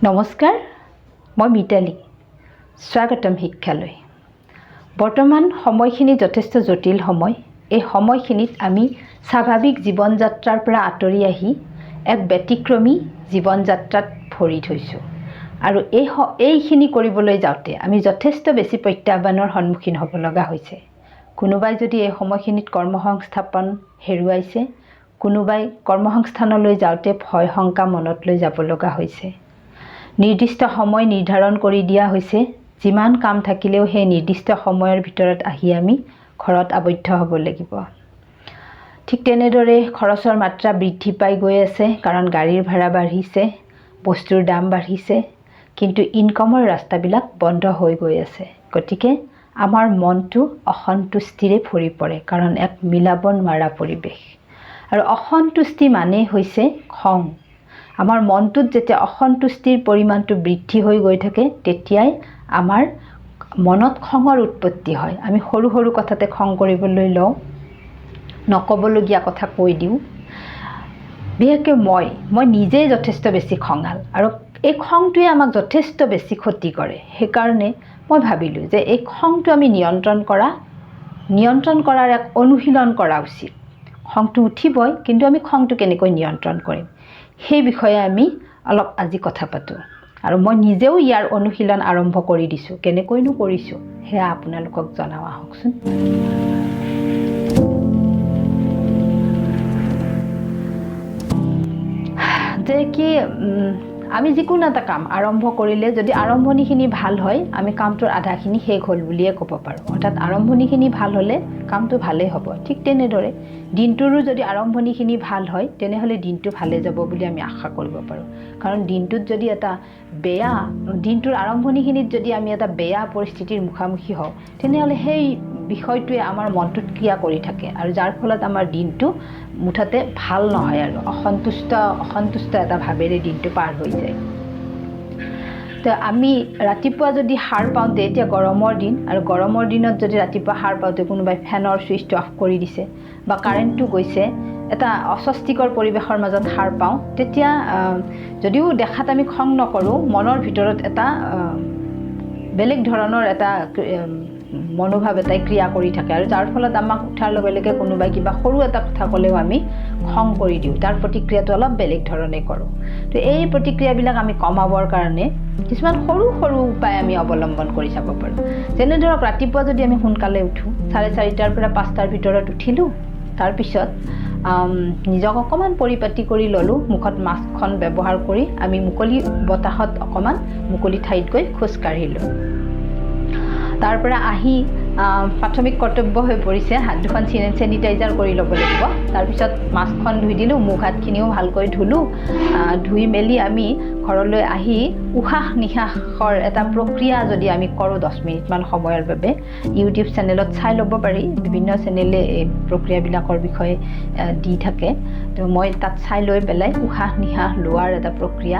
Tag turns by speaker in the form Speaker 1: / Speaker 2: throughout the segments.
Speaker 1: নমস্কাৰ, মই মিতালী। স্বাগতম শিক্ষালৈ। বৰ্তমান সময়খিনি যথেষ্ট জটিল সময়। এই সময়খিনিত আমি স্বাভাৱিক জীৱন যাত্ৰাৰ পৰা আঁতৰি আহি এক ব্যতিক্ৰমী জীৱন যাত্ৰাত ভৰি থৈছোঁ আৰু এইখিনি কৰিবলৈ যাওঁতে আমি যথেষ্ট বেছি প্ৰত্যাহ্বানৰ সন্মুখীন হ'ব লগা হৈছে। কোনোবাই যদি এই সময়খিনিত কৰ্মসংস্থাপন হেৰুৱাইছে, কোনোবাই কৰ্মসংস্থানলৈ যাওঁতে ভয় শংকা মনত লৈ যাব লগা হৈছে। নিৰ্দিষ্ট সময় নিৰ্ধাৰণ কৰি দিয়া হৈছে, যিমান কাম থাকিলেও সেই নিৰ্দিষ্ট সময়ৰ ভিতৰত আহি আমি ঘৰত আবদ্ধ হ'ব লাগিব। ঠিক তেনেদৰে খৰচৰ মাত্ৰা বৃদ্ধি পাই গৈ আছে, কাৰণ গাড়ীৰ ভাড়া বাঢ়িছে, বস্তুৰ দাম বাঢ়িছে, কিন্তু ইনকমৰ ৰাস্তাবিলাক বন্ধ হৈ গৈ আছে। গতিকে আমাৰ মনটো অসন্তুষ্টিৰে ভৰি পৰে, কাৰণ এক মিলাব নোৱাৰা পৰিৱেশ। আৰু অসন্তুষ্টি মানেই হৈছে খং। আমাৰ মনটোত যেতিয়া অসন্তুষ্টিৰ পৰিমাণটো বৃদ্ধি হৈ গৈ থাকে, তেতিয়াই আমাৰ মনত খঙৰ উৎপত্তি হয়। আমি সৰু সৰু কথাতে খং কৰিবলৈ লওঁ, নক'বলগীয়া কথা কৈ দিওঁ। বিশেষকৈ মই নিজেই যথেষ্ট বেছি খঙাল আৰু এই খংটোৱে আমাক যথেষ্ট বেছি ক্ষতি কৰে। সেইকাৰণে মই ভাবিলোঁ যে এই খংটো আমি নিয়ন্ত্ৰণ কৰাৰ এক অনুশীলন কৰা উচিত। খংটো উঠিবই, কিন্তু আমি খংটো কেনেকৈ নিয়ন্ত্ৰণ কৰিম সেই বিষয়ে আমি অলপ আজি কথা পাতোঁ। আৰু মই নিজেও ইয়াৰ অনুশীলন আৰম্ভ কৰি দিছোঁ। কেনেকৈনো কৰিছোঁ সেয়া আপোনালোকক জনাওঁ আহকচোন। যে কি আমি যিকোনো এটা কাম আৰম্ভ কৰিলে যদি আৰম্ভণিখিনি ভাল হয়, আমি কামটোৰ আধাখিনি শেষ হ'ল বুলিয়ে ক'ব পাৰোঁ। অৰ্থাৎ আৰম্ভণিখিনি ভাল হ'লে কামটো ভালেই হ'ব। ঠিক তেনেদৰে দিনটোৰো যদি আৰম্ভণিখিনি ভাল হয়, তেনেহ'লে দিনটো ভালে যাব বুলি আমি আশা কৰিব পাৰোঁ। কাৰণ দিনটোত যদি এটা বেয়া দিনটোৰ আৰম্ভণিখিনিত যদি আমি এটা বেয়া পৰিস্থিতিৰ মুখামুখি হওঁ, তেনেহ'লে সেই বিষয়টোৱে আমাৰ মনটোত ক্ৰিয়া কৰি থাকে আৰু যাৰ ফলত আমাৰ দিনটো মুঠতে ভাল নহয় আৰু অসন্তুষ্ট এটা ভাৱেৰে দিনটো পাৰ হৈ যায়। তো আমি ৰাতিপুৱা যদি সাৰ পাওঁতে, এতিয়া গৰমৰ দিন আৰু গৰমৰ দিনত যদি ৰাতিপুৱা সাৰ পাওঁতে কোনোবাই ফেনৰ ছুইচটো অফ কৰি দিছে বা কাৰেণ্টটো গৈছে, এটা অস্বস্তিকৰ পৰিৱেশৰ মাজত সাৰ পাওঁ, তেতিয়া যদিও দেখাত আমি খং নকৰোঁ, মনৰ ভিতৰত এটা বেলেগ ধৰণৰ এটা মনোভাৱ এটাই ক্ৰিয়া কৰি থাকে আৰু যাৰ ফলত আমাক উঠাৰ লগে লগে কোনোবাই কিবা সৰু এটা কথা ক'লেও আমি খং কৰি দিওঁ, তাৰ প্ৰতিক্ৰিয়াটো অলপ বেলেগ ধৰণে কৰোঁ। তো এই প্ৰতিক্ৰিয়াবিলাক আমি কমাবৰ কাৰণে কিছুমান সৰু সৰু উপায় আমি অৱলম্বন কৰি চাব পাৰোঁ। যেনে ধৰক, ৰাতিপুৱা যদি আমি সোনকালে উঠোঁ, 4:30ৰ পৰা 5টাৰ ভিতৰত উঠিলোঁ, তাৰপিছত নিজক অকণমান পৰিপাটি কৰি ল'লোঁ, মুখত মাস্কখন ব্যৱহাৰ কৰি আমি মুকলি বতাহত অকণমান মুকলি ঠাইত গৈ খোজকাঢ়িলোঁ। তাৰ পৰা আহি প্ৰাথমিক কৰ্তব্য হৈ পৰিছে হাত দুখন চেনিটাইজাৰ কৰি ল'ব লাগিব। তাৰপিছত মাস্কখন ধুই দিলোঁ, মুখ হাতখিনিও ভালকৈ ধুলোঁ। ধুই মেলি আমি ঘৰলৈ আহি উশাহ নিশাহৰ এটা প্ৰক্ৰিয়া যদি আমি কৰোঁ 10 মিনিটমান সময়ৰ বাবে, ইউটিউব চেনেলত চাই ল'ব পাৰি, বিভিন্ন চেনেলে এই প্ৰক্ৰিয়াবিলাকৰ বিষয়ে দি থাকে। তো মই তাত চাই লৈ পেলাই উশাহ নিশাহ লোৱাৰ এটা প্ৰক্ৰিয়া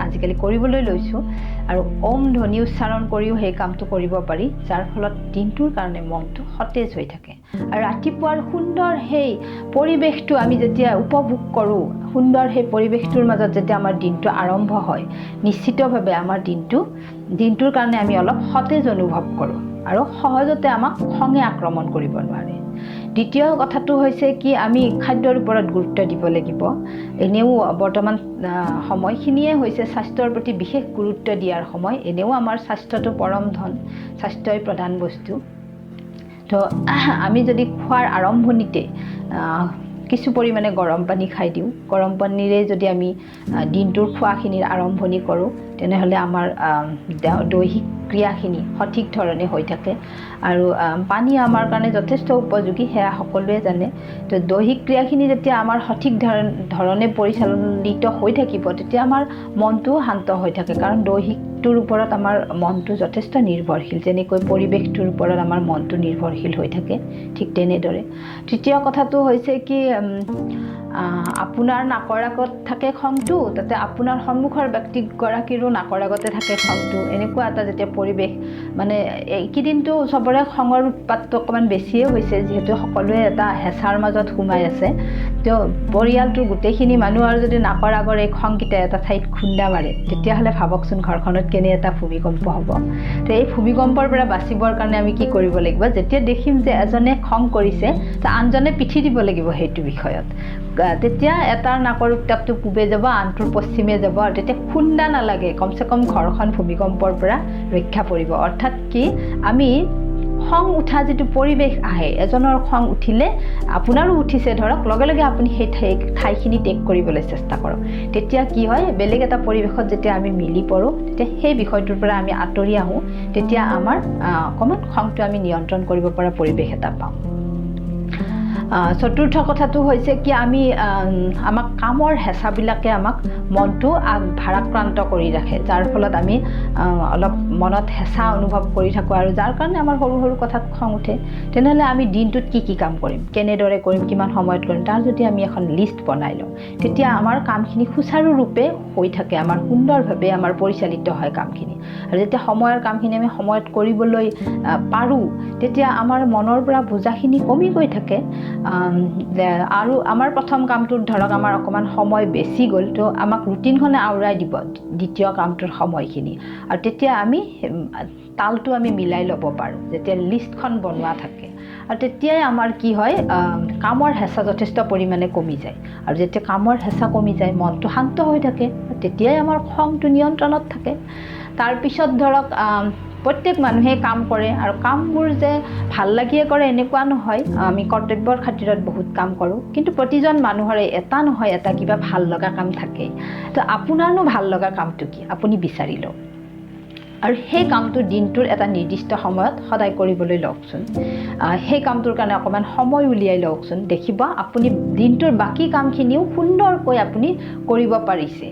Speaker 1: আজিকালি কৰিবলৈ লৈছোঁ আৰু ওম ধ্বনি উচ্চাৰণ কৰিও সেই কামটো কৰিব পাৰি, যাৰ ফলত দিনটোৰ কাৰণে মনটো সতেজ হৈ থাকে। আৰু ৰাতিপুৱাৰ সুন্দৰ সেই পৰিৱেশটো আমি যেতিয়া উপভোগ কৰোঁ, সুন্দৰ সেই পৰিৱেশটোৰ মাজত যেতিয়া আমাৰ দিনটো আৰম্ভ হয়, নিশ্চিতভাৱে আমাৰ দিনটোৰ কাৰণে আমি অলপ সতেজ অনুভৱ কৰোঁ আৰু সহজতে আমাক খঙে আক্ৰমণ কৰিব নোৱাৰে। দ্বিতীয় কথাটো হৈছে কি, আমি খাদ্যৰ ওপৰত গুৰুত্ব দিব লাগিব। এনেও বৰ্তমান সময়খিনিয়ে হৈছে স্বাস্থ্যৰ প্ৰতি বিশেষ গুৰুত্ব দিয়াৰ সময়। এনেও আমাৰ স্বাস্থ্যটো পৰম ধন, স্বাস্থ্যই প্ৰধান বস্তু। তো আমি যদি খোৱাৰ আৰম্ভণিতে কিছু পৰিমাণে গৰম পানী খাই দিওঁ, গৰম পানীৰে যদি আমি দিনটোৰ খোৱাখিনিৰ আৰম্ভণি কৰোঁ, তেনেহ'লে আমাৰ দৈহিক ক্ৰিয়াখিনি সঠিক ধৰণে হৈ থাকে। আৰু পানী আমাৰ কাৰণে যথেষ্ট উপযোগী, সেয়া সকলোৱে জানে। তো দৈহিক ক্ৰিয়াখিনি যেতিয়া আমাৰ সঠিক ধৰণে পৰিচালিত হৈ থাকিব, তেতিয়া আমাৰ মনটোও শান্ত হৈ থাকে, কাৰণ দৈহিক টোৰ ওপৰত আমাৰ মনটো যথেষ্ট নিৰ্ভৰশীল। যেনেকৈ পৰিৱেশটোৰ ওপৰত আমাৰ মনটো নিৰ্ভৰশীল হৈ থাকে, ঠিক তেনেদৰে। তৃতীয় কথাটো হৈছে কি, আপোনাৰ নাকৰ আগত থাকে খংটো, তাতে আপোনাৰ সন্মুখৰ ব্যক্তিগৰাকীৰো নাকৰ আগতে থাকে খংটো। এনেকুৱা এটা যেতিয়া পৰিৱেশ, মানে এইকেইদিনটো চবৰে খঙৰ উৎপাতটো অকণমান বেছিয়ে হৈছে, যিহেতু সকলোৱে এটা হেঁচাৰ মাজত সোমাই আছে। তো পৰিয়ালটোৰ গোটেইখিনি মানুহ আৰু যদি নাকৰ আগৰ এই খংকেইটা এটা ঠাইত খুন্দা মাৰে, তেতিয়াহ'লে ভাবকচোন ঘৰখনত কেনে এটা ভূমিকম্প হ'ব। তো এই ভূমিকম্পৰ পৰা বাচিবৰ কাৰণে আমি কি কৰিব লাগিব, যেতিয়া দেখিম যে এজনে খং কৰিছে, তো আনজনে পিঠি দিব লাগিব সেইটো বিষয়ত। তেতিয়া এটাৰ নাকৰ উত্তাপটো পূবে যাব, আনটোৰ পশ্চিমে যাব, আৰু তেতিয়া খুন্দা নালাগে, কমচে কম ঘৰখন ভূমিকম্পৰ পৰা ৰক্ষা পৰিব। অৰ্থাৎ কি, আমি খং উঠা যিটো পৰিৱেশ আহে, এজনৰ খং উঠিলে আপোনাৰো উঠিছে ধৰক, লগে লগে আপুনি সেই ঠাইখিনি ত্যাগ কৰিবলৈ চেষ্টা কৰক। তেতিয়া কি হয়, বেলেগ এটা পৰিৱেশত যেতিয়া আমি মিলি পৰোঁ, তেতিয়া সেই বিষয়টোৰ পৰা আমি আঁতৰি আহোঁ, তেতিয়া আমাৰ অকণমান খংটো আমি নিয়ন্ত্ৰণ কৰিব পৰা পৰিৱেশ এটা পাওঁ। চতুৰ্থ কথাটো হৈছে কি, আমি আমাক কামৰ হেঁচাবিলাকে আমাক মনটো ভাৰাক্ৰান্ত কৰি ৰাখে, যাৰ ফলত আমি অলপ মনত হেঁচা অনুভৱ কৰি থাকোঁ, আৰু যাৰ কাৰণে আমাৰ সৰু সৰু কথাত খং উঠে। তেনেহ'লে আমি দিনটোত কি কি কাম কৰিম, কেনেদৰে কৰিম, কিমান সময়ত কৰিম, তাৰ যদি আমি এখন লিষ্ট বনাই লওঁ, তেতিয়া আমাৰ কামখিনি সুচাৰুৰূপে হৈ থাকে, আমাৰ সুন্দৰভাৱে আমাৰ পৰিচালিত হয় কামখিনি। আৰু যেতিয়া সময়ৰ কামখিনি আমি সময়ত কৰিবলৈ পাৰোঁ, তেতিয়া আমাৰ মনৰ পৰা বোজাখিনি কমি গৈ থাকে। আৰু আমাৰ প্ৰথম কামটোত ধৰক আমাৰ অকণমান সময় বেছি গ'ল, তো আমাক ৰুটিনখনে আওৰাই দিব দ্বিতীয় কামটোৰ সময়খিনি, আৰু তেতিয়া আমি তালটো আমি মিলাই ল'ব পাৰোঁ যেতিয়া লিষ্টখন বনোৱা থাকে। আৰু তেতিয়াই আমাৰ কি হয়, কামৰ হেঁচা যথেষ্ট পৰিমাণে কমি যায়। আৰু যেতিয়া কামৰ হেঁচা কমি যায়, মনটো শান্ত হৈ থাকে, তেতিয়াই আমাৰ খংটো নিয়ন্ত্ৰণত থাকে। তাৰপিছত ধৰক প্ৰত্যেক মানুহে কাম কৰে, আৰু কামবোৰ যে ভাল লাগিয়ে কৰে এনেকুৱা নহয়, আমি কৰ্তব্যৰ খাতিৰত বহুত কাম কৰোঁ, কিন্তু প্ৰতিজন মানুহৰে এটা নহয় এটা কিবা ভাল লগা কাম থাকেই। তো আপোনাৰনো ভাল লগা কামটো কি, আপুনি বিচাৰি লওক, আৰু সেই কামটো দিনটোৰ এটা নিৰ্দিষ্ট সময়ত সদায় কৰিবলৈ লওকচোন। সেই কামটোৰ কাৰণে অকণমান সময় উলিয়াই লওকচোন, দেখিব আপুনি দিনটোৰ বাকী কামখিনিও সুন্দৰকৈ আপুনি কৰিব পাৰিছে,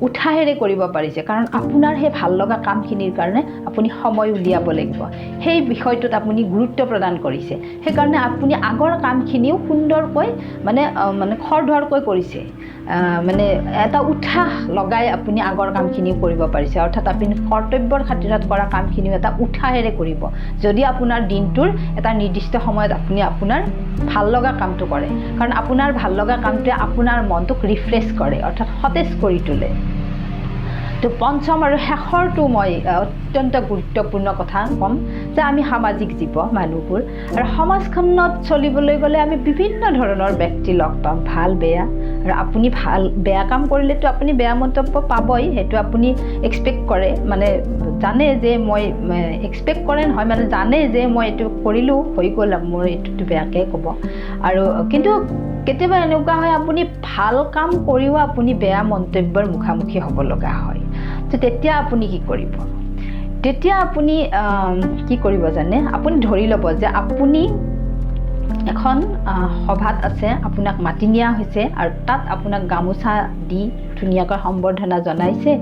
Speaker 1: উৎসাহেৰে কৰিব পাৰিছে, কাৰণ আপোনাৰ সেই ভাল লগা কামখিনিৰ কাৰণে আপুনি সময় উলিয়াব লাগিব, সেই বিষয়টোত আপুনি গুৰুত্ব প্ৰদান কৰিছে, সেইকাৰণে আপুনি আগৰ কামখিনিও সুন্দৰকৈ মানে মানে খৰধৰকৈ কৰিছে, মানে এটা উৎসাহ লগাই আপুনি আগৰ কামখিনিও কৰিব পাৰিছে। অৰ্থাৎ আপুনি কৰ্তব্যৰ খাতিৰত কৰা কামখিনিও এটা উৎসাহেৰে কৰিব, যদি আপোনাৰ দিনটোৰ এটা নিৰ্দিষ্ট সময়ত আপুনি আপোনাৰ ভাল লগা কামটো কৰে, কাৰণ আপোনাৰ ভাল লগা কামটোৱে আপোনাৰ মনটোক ৰিফ্ৰেছ কৰে, অৰ্থাৎ সতেজ কৰি তোলে। তো পঞ্চম আৰু শেষৰটো মই অত্যন্ত গুৰুত্বপূৰ্ণ কথা ক'ম যে আমি সামাজিক জীৱ মানুহবোৰ, আৰু সমাজখনত চলিবলৈ গ'লে আমি বিভিন্ন ধৰণৰ ব্যক্তি লগ পাম, ভাল বেয়া। আৰু আপুনি ভাল বেয়া কাম কৰিলেতো আপুনি বেয়া মন্তব্য পাবই, সেইটো আপুনি এক্সপেক্ট কৰে, মানে জানে যে মই এক্সপেক্ট কৰে নহয়, মানে জানে যে মই এইটো কৰিলোঁ হৈ গ'ল, মোৰ এইটোতো বেয়াকৈ ক'ব। আৰু কিন্তু কেতিয়াবা এনেকুৱা হয় আপুনি ভাল কাম কৰিও আপুনি বেয়া মন্তব্যৰ মুখামুখি হ'ব লগা হয়। তো তেতিয়া আপুনি কি কৰিব, তেতিয়া আপুনি কি কৰিব জানে, আপুনি ধৰি ল'ব যে আপুনি এখন সভাত আছে, আপোনাক মাতি নিয়া হৈছে, আৰু তাত আপোনাক গামোচা দি ধুনীয়াকৈ সম্বৰ্ধনা জনাইছে,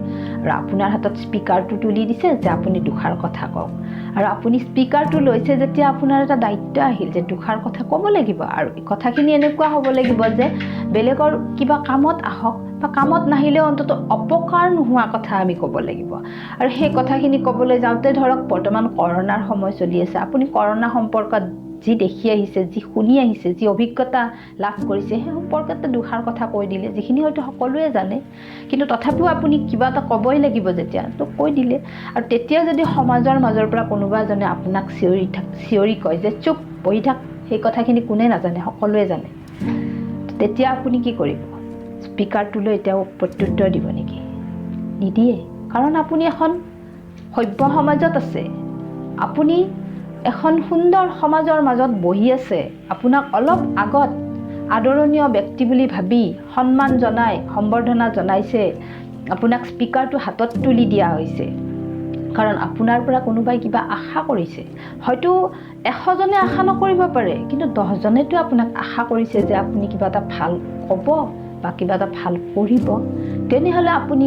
Speaker 1: আৰু আপোনাৰ হাতত স্পীকাৰটো তুলি দিছে যে আপুনি দুষাৰ কথা কওক। আৰু আপুনি স্পীকাৰটো লৈছে যেতিয়া আপোনাৰ এটা দায়িত্ব আহিল যে দুষাৰ কথা ক'ব লাগিব, আৰু কথাখিনি এনেকুৱা হ'ব লাগিব যে বেলেগৰ কিবা কামত আহক বা কামত নাহিলেও অন্ততঃ অপকাৰ নোহোৱা কথা আমি ক'ব লাগিব। আৰু সেই কথাখিনি ক'বলৈ যাওঁতে ধৰক বৰ্তমান কৰোণাৰ সময় চলি আছে, আপুনি কৰোণা সম্পৰ্কত যি দেখি আহিছে, যি শুনি আহিছে, যি অভিজ্ঞতা লাভ কৰিছে, সেই সম্পৰ্কত দুষাৰ কথা কৈ দিলে, যিখিনি হয়তো সকলোৱে জানে, কিন্তু তথাপিও আপুনি কিবা এটা ক'বই লাগিব যেতিয়া, তো কৈ দিলে। আৰু তেতিয়া যদি সমাজৰ মাজৰ পৰা কোনোবা এজনে আপোনাক চিঞৰি কয় যে চুপ বহি থাক, সেই কথাখিনি কোনে নাজানে, সকলোৱে জানে, তেতিয়া আপুনি কি কৰিব? স্পীকাৰটোলৈ তেওঁ প্ৰত্যুত্তৰ দিব নেকি? নিদিয়ে। কাৰণ আপুনি এখন সভ্য সমাজত আছে, আপুনি এখন সুন্দৰ সমাজৰ মাজত বহি আছে, আপোনাক অলপ আগত আদৰণীয় ব্যক্তি বুলি ভাবি সন্মান জনাই সম্বৰ্ধনা জনাইছে, আপোনাক স্পীকাৰটো হাতত তুলি দিয়া হৈছে, কাৰণ আপোনাৰ পৰা কোনোবাই কিবা আশা কৰিছে। হয়তো 100জনে আশা নকৰিব পাৰে, কিন্তু 10জনেতো আপোনাক আশা কৰিছে যে আপুনি কিবা এটা ভাল ক'ব বা কিবা এটা ভাল কৰিব। তেনেহ'লে আপুনি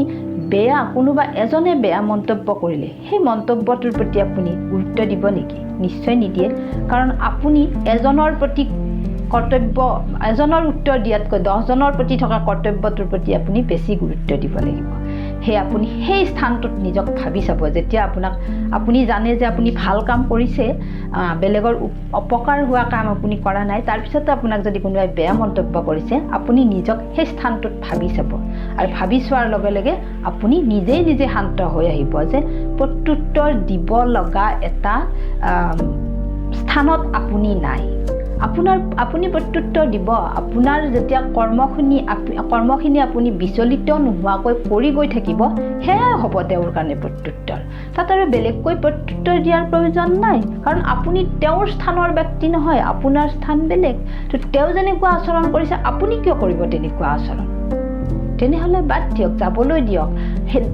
Speaker 1: বেয়া কোনোবা এজনে বেয়া মন্তব্য কৰিলে সেই মন্তব্যটোৰ প্ৰতি আপুনি গুৰুত্ব দিব নেকি? নিশ্চয় নিদিয়ে। কাৰণ আপুনি এজনৰ প্ৰতি কৰ্তব্য, এজনৰ উত্তৰ দিয়াতকৈ 10জনৰ প্ৰতি থকা কৰ্তব্যটোৰ প্ৰতি আপুনি বেছি গুৰুত্ব দিব লাগিব। সেই আপুনি সেই স্থানটোত নিজক ভাবি চাব। যেতিয়া আপুনি জানে যে আপুনি ভাল কাম কৰিছে, বেলেগৰ অপকাৰ হোৱা কাম আপুনি কৰা নাই, তাৰপিছতে আপোনাক যদি কোনোবাই বেয়া মন্তব্য কৰিছে, আপুনি নিজক সেই স্থানটোত ভাবি চাব। আৰু ভাবি চোৱাৰ লগে লগে আপুনি নিজেই নিজে শান্ত হৈ আহিব যে প্ৰত্যুত্তৰ দিব লগা এটা স্থানত আপুনি নাই। আপুনি প্ৰত্যুত্তৰ দিব। আপোনাৰ যেতিয়া কৰ্মখিনি আপুনি বিচলিত নোহোৱাকৈ কৰি গৈ থাকিব, সেয়াই হ'ব তেওঁৰ কাৰণে প্ৰত্যুত্তৰ। তাত আৰু বেলেগকৈ প্ৰত্যুত্তৰ দিয়াৰ প্ৰয়োজন নাই, কাৰণ আপুনি তেওঁৰ স্থানৰ ব্যক্তি নহয়, আপোনাৰ স্থান বেলেগ। তো তেওঁ যেনেকুৱা আচৰণ কৰিছে, আপুনি কিয় কৰিব তেনেকুৱা আচৰণ? তেনেহ'লে বাদ দিয়ক, যাবলৈ দিয়ক।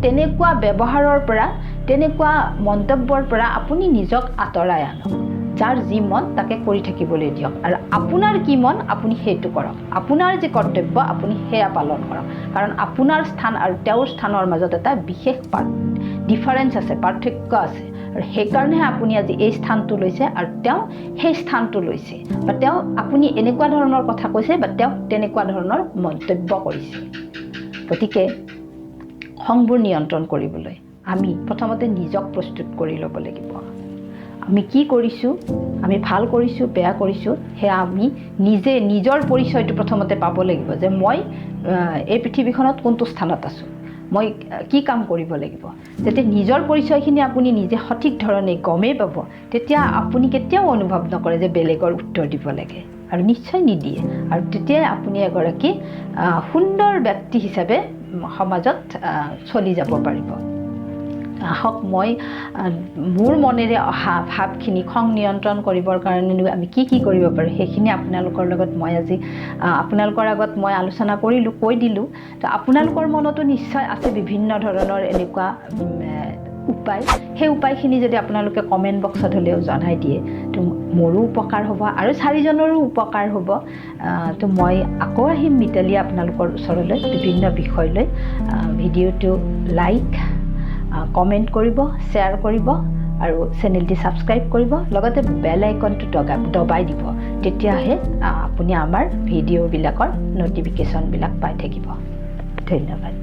Speaker 1: তেনেকুৱা ব্যৱহাৰৰ পৰা, তেনেকুৱা মন্তব্যৰ পৰা আপুনি নিজক আঁতৰাই আনক। যাৰ যি মন তাকে কৰি থাকিবলৈ দিয়ক, আৰু আপোনাৰ কি মন আপুনি সেইটো কৰক। আপোনাৰ যি কৰ্তব্য আপুনি সেয়া পালন কৰক, কাৰণ আপোনাৰ স্থান আৰু তেওঁৰ স্থানৰ মাজত এটা বিশেষ ডিফাৰেঞ্চ আছে, পাৰ্থক্য আছে। আৰু সেইকাৰণেহে আপুনি আজি এই স্থানটো লৈছে আৰু তেওঁ সেই স্থানটো লৈছে, বা তেওঁ আপুনি এনেকুৱা ধৰণৰ কথা কৈছে বা তেওঁ তেনেকুৱা ধৰণৰ মন্তব্য কৰিছে। গতিকে খংবোৰ নিয়ন্ত্ৰণ কৰিবলৈ আমি প্ৰথমতে নিজক প্ৰস্তুত কৰি ল'ব লাগিব। আমি কি কৰিছোঁ, আমি ভাল কৰিছোঁ, বেয়া কৰিছোঁ, সেয়া আমি নিজে নিজৰ পৰিচয়টো প্ৰথমতে পাব লাগিব যে মই এই পৃথিৱীখনত কোনটো স্থানত আছোঁ, মই কি কাম কৰিব লাগিব। যেতিয়া নিজৰ পৰিচয়খিনি আপুনি নিজে সঠিক ধৰণে গমেই পাব, তেতিয়া আপুনি কেতিয়াও অনুভৱ নকৰে যে বেলেগৰ উত্তৰ দিব লাগে, আৰু নিশ্চয় নিদিয়ে। আৰু তেতিয়াই আপুনি এগৰাকী সুন্দৰ ব্যক্তি হিচাপে সমাজত চলি যাব পাৰিব। আহক, মই মোৰ মনেৰে অহা ভাৱখিনি খং নিয়ন্ত্ৰণ কৰিবৰ কাৰণে আমি কি কি কৰিব পাৰোঁ সেইখিনি আপোনালোকৰ লগত মই আজি আপোনালোকৰ আগত মই আলোচনা কৰিলোঁ, কৈ দিলোঁ। তো আপোনালোকৰ মনতো নিশ্চয় আছে বিভিন্ন ধৰণৰ এনেকুৱা উপায়। সেই উপায়খিনি যদি আপোনালোকে কমেণ্ট বক্সত হ'লেও জনাই দিয়ে, তো মোৰো উপকাৰ হ'ব আৰু চাৰিজনৰো উপকাৰ হ'ব। তো মই আকৌ আহিম মিতালী আপোনালোকৰ ওচৰলৈ বিভিন্ন বিষয় লৈ। ভিডিঅ'টো লাইক, কমেণ্ট কৰিব, শ্বেয়াৰ কৰিব আৰু চেনেলটি ছাবস্ক্ৰাইব কৰিব, লগতে বেল আইকনটো দবাই দিব, তেতিয়াহে আপুনি আমাৰ ভিডিঅ'বিলাকৰ ন'টিফিকেশ্যনবিলাক পাই থাকিব। ধন্যবাদ।